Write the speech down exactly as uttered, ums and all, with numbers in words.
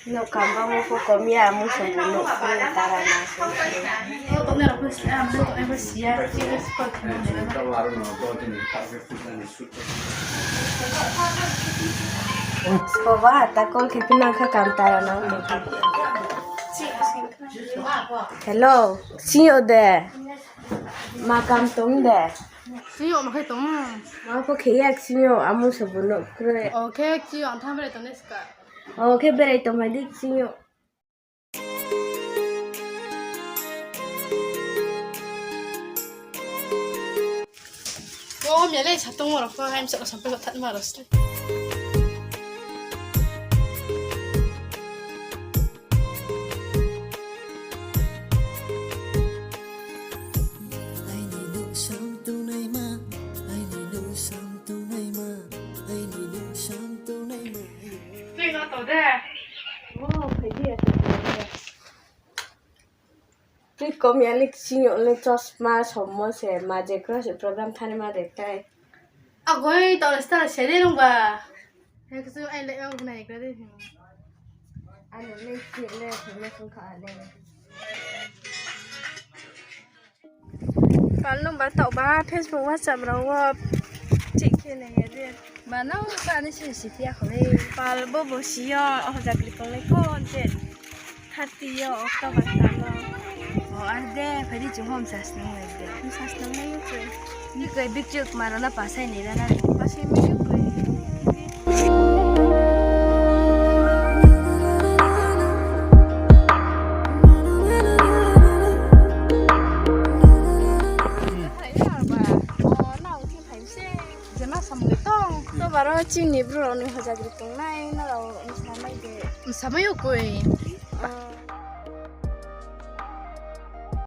Nouh kam bangmo pho kom ya, amu song bo nouh khe tara na se. Sbo ba ta call khe phi nang kha kam tara na. Hello, sing yo de. Ma kam tong de. Sing yo ma khe tong. Ma pho khe ya sing yo, amu song bo nouh kroi. O khe sing yo ang thanng berai tong nai ska. O khe berai tong mai di sing yo. O, mia le satongmo rao pho, hai msa rao sampui rao thatma rao se. Tui no to de. O, phai di, phai di. Tui kom ya le sing yo le chosma sommo se ma je kro se program thani ma de tai. Agoi to le star se de nung ba. He ksu ai le ang nai kra de. Ano le si le si le sung kha le. Pal nung ba taoh ba Facebook WhatsApp rao wo check khe nai ya de. Ba nang ba ni se si phi ya kho le. Pal bo bo si yo, o hojagri tonglai kho je. Thirty yo October tal wo. O ar de, phai di chung hom sasnung lai de. Sasnung lai yo koi. Ni koi bikchuk maro na pasai ni rana. Pasai mai yo koi. Hai, hai, ba. O, nao thing phai se. Jema samung tong. To baro chini bru rao ni hojagri tongnai, nrao msa mai de. Msa mai yo koi.